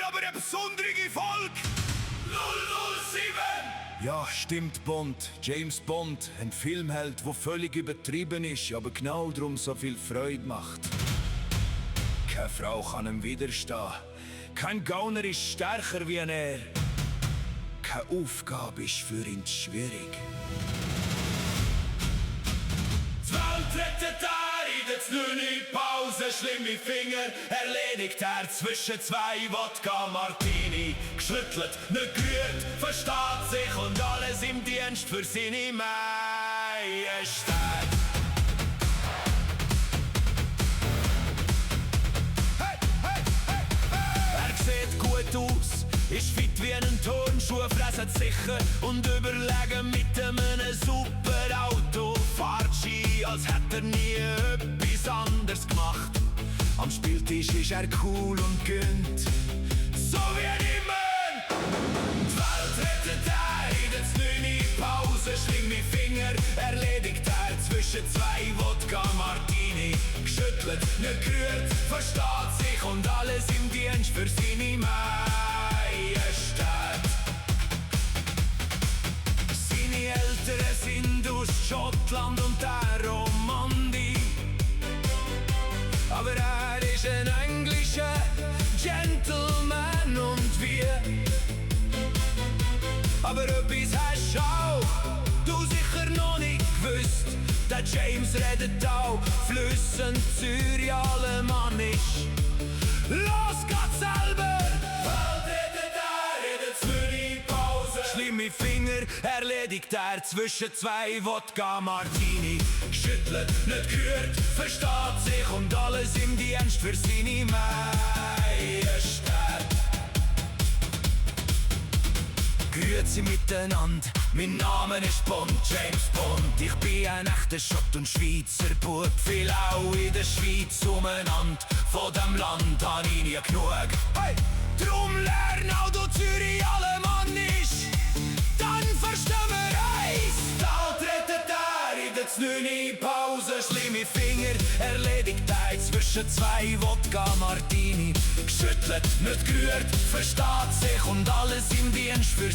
aber eine besondere Volk. 007! Ja, stimmt, Bond. James Bond, ein Filmheld, wo völlig übertrieben ist, aber genau darum so viel Freude macht. Keine Frau kann ihm widerstehen. Kein Gauner ist stärker wie er. Keine Aufgabe ist für ihn zu schwierig. Die Welt rettet er in der 9. Pause, schlimme Finger erledigt er zwischen 2 Wodka Martini. Geschüttelt, nicht gerührt, versteht sich und alles im Dienst für seine Majestät. Hey, hey, hey, hey. Er sieht gut aus, ist fit wie ein Turnschuh, fressen sicher und überlegen mit einem super Auto. Fahrt Ski, als hätte er nie etwas anderes gemacht. Am Spieltisch ist er cool und gönnt, so wie immer. Die Welt rettet er in der 9. Pause, schlimme Finger erledigt er zwischen 2 Wodka Martini. Geschüttelt, nicht gerührt, versteht sich und alles im Dienst für seine Majestät. Seine Eltern sind aus Schottland und der Romandie, aber er ist ein englischer Gentleman und wir. Aber etwas hast du auch, du sicher noch nicht gewusst. Der James redet auch flüssend Zürich alemannisch. Los geht's selber! Welt redet er in der 2. Pause. Schlimme Finger erledigt er zwischen 2 Wodka Martini. Schüttelt, nicht gerührt, versteht sich und alles im Dienst für seine Majestät. Grüezi miteinander, mein Name ist Bond, James Bond. Ich bin ein echter Schott und Schweizer Bub, viel auch in der Schweiz umeinander. Von dem Land hab ich nie genug. Hey! Drum lern auch du Zürich alemannisch, dann verstehen wir eins. Da rettet er in der 9. Pause, schlimme Finger erledigt er zwischen 2 Wodka Martini. Geschüttelt, nicht gerührt, versteht sich und alles im Dienst für